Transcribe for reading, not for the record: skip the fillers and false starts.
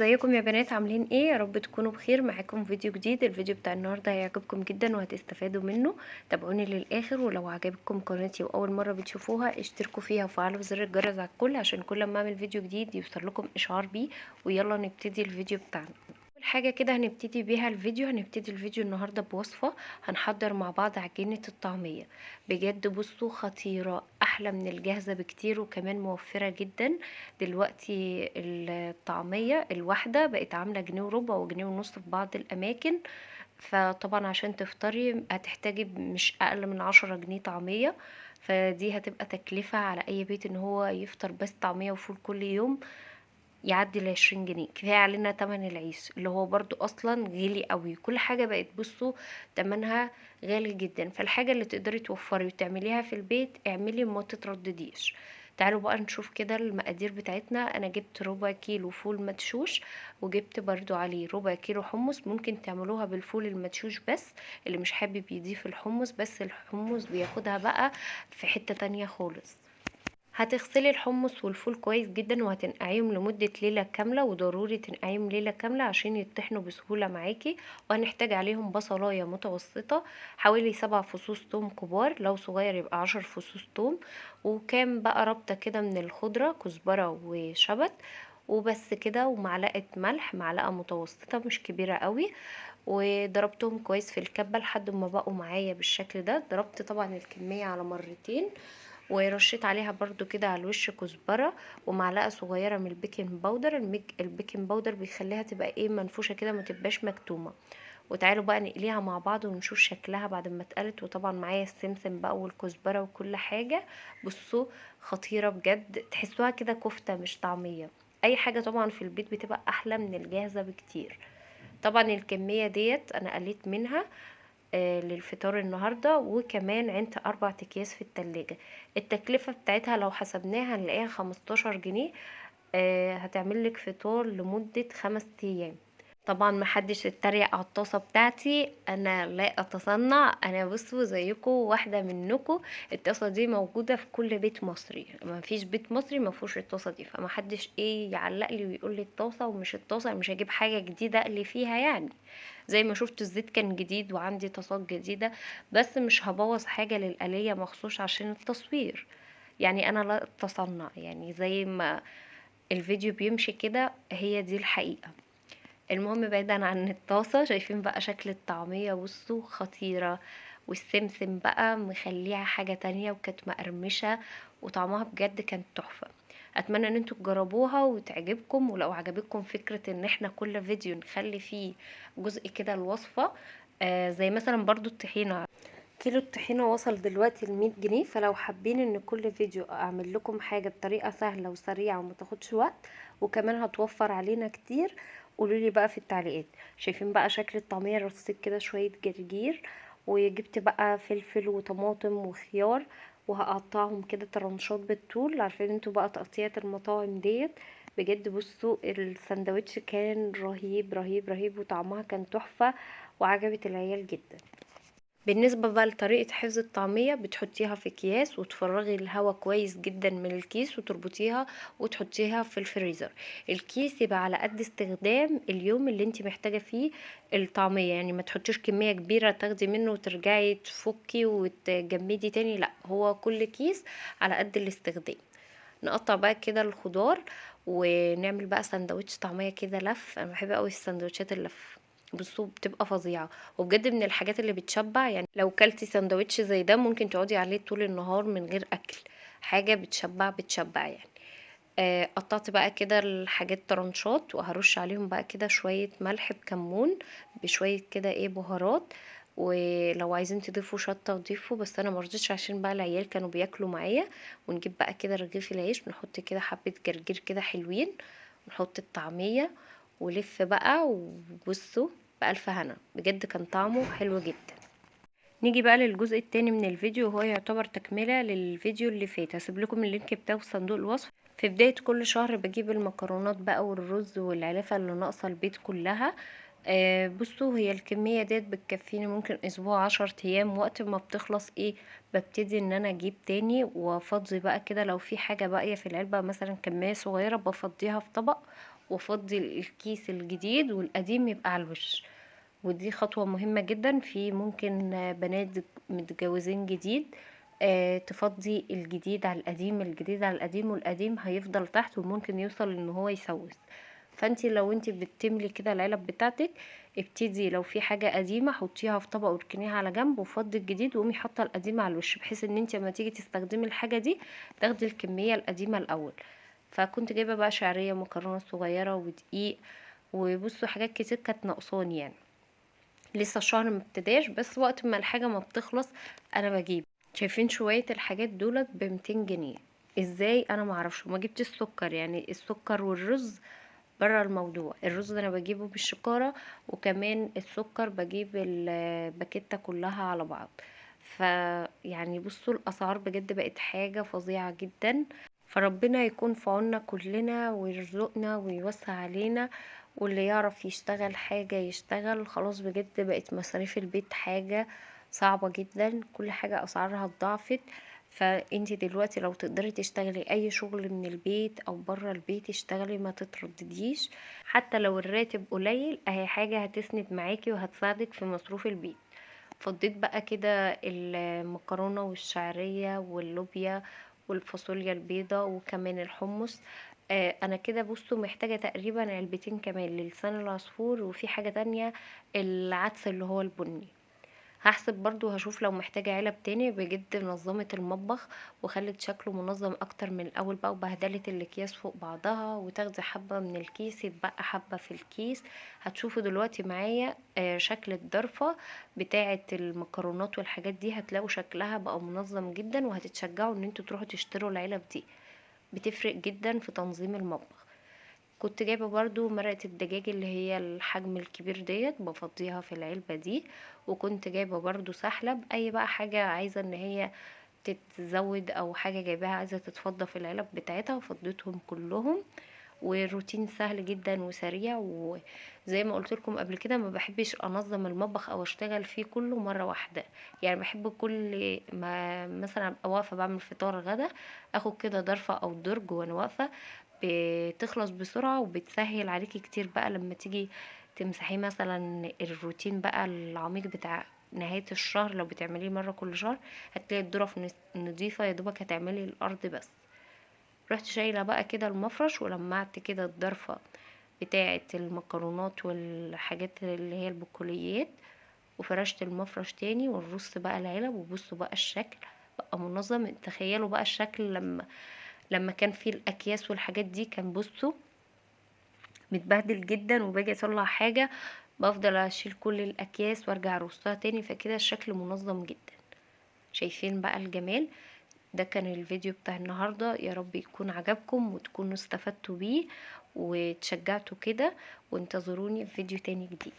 ازيكم يا بنات؟ عاملين ايه؟ يا رب تكونوا بخير. معاكم فيديو جديد. الفيديو بتاع النهارده هيعجبكم جدا وهتستفادوا منه، تابعوني للاخر. ولو عجبكم قناتي واول مرة بتشوفوها اشتركوا فيها وفعلوا زر الجرس على الكل عشان كل ما اعمل فيديو جديد يوصل لكم اشعار بيه. ويلا نبتدي الفيديو بتاعنا. اول حاجة كده هنبتدي بيها الفيديو، هنبتدي الفيديو النهارده بوصفه هنحضر مع بعض عجينه الطعمية. بجد بصوا خطيرة، احلى من الجاهزة بكتير وكمان موفره جدا. دلوقتي الطعمية الواحدة بقت عامله جنيه وربع وجنيه ونص في بعض الاماكن، فطبعا عشان تفطري هتحتاجي مش اقل من 10 جنيه طعميه، فدي هتبقى تكلفة على اي بيت ان هو يفطر بس طعميه وفول كل يوم يعدي 20 جنيه. كفاية علينا تمن العيش اللي هو برضو اصلا غالي قوي، كل حاجة بقت بصوا تمنها غالي جدا. فالحاجه اللي تقدري توفري وتعمليها في البيت اعملي، ما تتردديش. تعالوا بقى نشوف كده المقادير بتاعتنا. انا جبت ربع كيلو فول مدشوش، وجبت برضو عليه ربع كيلو حمص. ممكن تعملوها بالفول المدشوش بس، اللي مش حابب يضيف الحمص، بس الحمص بياخدها بقى في حتة تانية خالص. هتغسلي الحمص والفول كويس جدا وهتنقعيهم لمدة ليلة كاملة، وضروري تنقعيهم ليلة كاملة عشان يطحنوا بسهولة معاكي. وهنحتاج عليهم بصلاية متوسطة، حوالي 7 فصوص توم كبار، لو صغير يبقى 10 فصوص توم، وكام بقى ربطة كده من الخضرة، كزبرة وشبت، وبس كده، ومعلقة ملح، معلقة متوسطة مش كبيرة قوي. وضربتهم كويس في الكبة لحد ما بقوا معايا بالشكل ده. ضربت طبعا الكمية على مرتين، ورشيت عليها برضو كده على الوش كزبرة ومعلقة صغيرة من ال baking powder. ال baking powder بيخليها تبقى ايه منفوشة كده، ما تبقاش مكتومة. وتعالوا بقى نقليها مع بعض ونشوف شكلها بعد ما اتقلت. وطبعا معايا السمسم بقى والكزبرة وكل حاجة. بصوا خطيرة بجد، تحسوها كده كفتة مش طعمية. اي حاجة طبعا في البيت بتبقى احلى من الجاهزة بكتير. طبعا الكمية ديت انا قليت منها للفطار النهاردة، وكمان عندي 4 اكياس في التلاجة. التكلفة بتاعتها لو حسبناها هنلاقيها 15 جنيه، هتعمل لك فطار لمدة 5 ايام. طبعا ما حدش اتريق على الطاسة بتاعتي، انا لا اتصنع، انا بصوا زيكم واحدة منكم. الطاسة دي موجودة في كل بيت مصري، ما فيش بيت مصري ما فيهوش الطاسة دي، فما حدش ايه يعلق لي ويقول لي الطاسة ومش الطاسة، مش هجيب حاجة جديدة اقلي فيها يعني. زي ما شفتوا الزيت كان جديد وعندي طاسات جديدة، بس مش هبوظ حاجة للقلية مخصوص عشان التصوير. يعني انا لا اتصنع، يعني زي ما الفيديو بيمشي كده هي دي الحقيقة. المهم بعيدا عن الطاسة، شايفين بقى شكل الطعمية؟ بصوا خطيرة، والسمسم بقى مخليها حاجة تانية، وكانت مقرمشة وطعمها بجد كانت تحفة. اتمنى ان انتوا تجربوها وتعجبكم، ولو عجبتكم فكرة ان احنا كل فيديو نخلي فيه جزء كده الوصفة، زي مثلا برضو الطحينة، كيلو الطحينة وصل دلوقتي لمية جنيه. فلو حابين ان كل فيديو اعمل لكم حاجة بطريقة سهلة وسريعة وما تاخدش وقت وكمان هتوفر علينا كتير، قولوا لي بقى في التعليقات. شايفين بقى شكل الطعمية؟ رصيت كده شوية جرجير، وجبت بقى فلفل وطماطم وخيار، وهقطعهم كده ترنشات بالطول، عارفين انتوا بقى تقطيعة المطاعم ديت. بجد بصوا السندوتش كان رهيب رهيب رهيب، وطعمها كان تحفة وعجبت العيال جدا. بالنسبة بقى لطريقة حفظ الطعمية، بتحطيها في اكياس وتفرغي الهواء كويس جدا من الكيس وتربطيها وتحطيها في الفريزر. الكيس يبقى على قد استخدام اليوم اللي انت محتاجة فيه الطعمية، يعني ما تحطيش كمية كبيرة تاخدي منه وترجعي تفكي وتجمدي تاني، لا هو كل كيس على قد الاستخدام. نقطع بقى كده الخضار ونعمل بقى سندوتش طعمية كده لف. انا بحب قوي السندوتشات اللف، بصوا بتبقى فظيعة وبجد من الحاجات اللي بتشبع. يعني لو كلتي سندوتش زي ده ممكن تقعدي عليه طول النهار من غير اكل، حاجة بتشبع بتشبع يعني. قطعت بقى كده الحاجات طرنشات، وهرش عليهم بقى كده شوية ملح بكمون بشوية كده ايه بهارات، ولو عايزين تضيفوا شطة ضيفوا، بس انا مرضتش عشان بقى العيال كانوا بياكلوا معايا. ونجيب بقى كده رغيف العيش، نحط كده حبة جرجير كده حلوين، نحط الطعمية ولف بقى، وبصوا بألف هنا، بجد كان طعمه حلو جدا. نيجي بقى للجزء التاني من الفيديو، وهو يعتبر تكملة للفيديو اللي فات. هسيب لكم ال link بتاعه في صندوق الوصف. في بداية كل شهر بجيب المكرونات بقى والرز والعلافة اللي ناقصة البيت كلها. بصوا هي الكمية ديت بتكفيني ممكن اسبوع 10 ايام، وقت ما بتخلص ايه ببتدي ان انا اجيب تاني وافضي بقى كده. لو في حاجة باقية في العلبة مثلا كمية صغيرة بفضيها في طبق وافضي الكيس الجديد والقديم يبقى على الوش. ودي خطوة مهمة جدا. في ممكن بنات متجوزين جديد تفضي الجديد على القديم، الجديد على القديم، والقديم هيفضل تحت وممكن يوصل ان هو يسوس. فانتي لو انتي بتملي كده العلب بتاعتك، ابتدي لو في حاجة قديمة حطيها في طبق واركنيها على جنب، وفضي الجديد وقومي حاطة القديمة على الوش، بحيث ان انتي لما تيجي تستخدمي الحاجة دي تاخدي الكمية القديمة الاول. فكنت جايبة بقى شعرية ومكرونة صغيرة ودقيق، وبصوا حاجات كتير كانت ناقصاني، لسه الشهر ما ابتداش، بس وقت ما الحاجة ما بتخلص انا بجيب. شايفين شوية الحاجات دولت ب200 جنيه، ازاي انا معرفش. وما جبتش السكر، السكر والرز برا الموضوع. الرز ده انا بجيبه بالشكارة، وكمان السكر بجيب الباكيتة كلها على بعض. بصوا الاسعار بجد بقت حاجة فظيعة جدا. فربنا يكون في عوننا كلنا ويرزقنا ويوسع علينا، واللي يعرف يشتغل حاجة يشتغل. خلاص بجد بقت مصاريف البيت حاجة صعبة جدا، كل حاجة اسعارها اتضاعفت. فانتي دلوقتي لو تقدري تشتغلي اي شغل من البيت او برا البيت اشتغلي، ما تتردديش، حتى لو الراتب قليل اهي حاجة هتسند معاكي وهتساعدك في مصروف البيت. فضيت بقى كده المكرونة والشعرية واللوبيا والفاصوليا البيضة وكمان الحمص. انا كده بصوا محتاجة تقريبا علبتين كمان للسان العصفور، وفي حاجة تانية العدس اللي هو البني. هحسب برضو هشوف لو محتاجة علب تاني. بجد نظمت المطبخ وخلت شكله منظم اكتر من الاول بقى، وبهدلت الاكياس فوق بعضها، وتاخدي حبة من الكيس يتبقى حبة في الكيس. هتشوفوا دلوقتي معايا شكل الضرفة بتاعة المكرونات والحاجات دي، هتلاقوا شكلها بقى منظم جدا، وهتتشجعوا ان انتوا تروحوا تشتروا العلب دي، بتفرق جدا في تنظيم المطبخ. كنت جايبة برضو مرقة الدجاج اللي هي الحجم الكبير ديت، بفضيها في العلبة دي. وكنت جايبة برضو سحلب، اي بقى حاجة عايزة ان هي تتزود او حاجة جايباها عايزة تتفضى في العلب بتاعتها، وفضيتهم كلهم. والروتين سهل جدا وسريع، وزي ما قلت لكم قبل كده ما بحبش انظم المطبخ او اشتغل فيه كله مرة واحدة، بحب كل ما مثلا ابقى واقفة بعمل فطار غدا اخد كده ضرفة او درج وانا واقفة، بتخلص بسرعة وبتسهل عليكي كتير بقى لما تيجي تمسحيه مثلا. الروتين بقى العميق بتاع نهاية الشهر لو بتعمليه مرة كل شهر هتلاقي الظرف نظيفة، يا دوبك هتعملي الأرض بس. رحت شايلة بقى كده المفرش ولمعت كده الضرفة بتاعة المكرونات والحاجات اللي هي البقوليات، وفرشت المفرش تاني، ونرص بقى العلب. وبصوا بقى الشكل بقى منظم. تخيلوا بقى الشكل لما كان فيه الأكياس والحاجات دي، كان بصوا متبهدل جدا، وباجي اطلع حاجة بفضل اشيل كل الأكياس وارجع ارصها تاني، فكده الشكل منظم جدا. شايفين بقى الجمال؟ ده كان الفيديو بتاع النهاردة، يا رب يكون عجبكم وتكونوا استفدتوا بيه وتشجعتوا كده، وانتظروني في فيديو تاني جديد.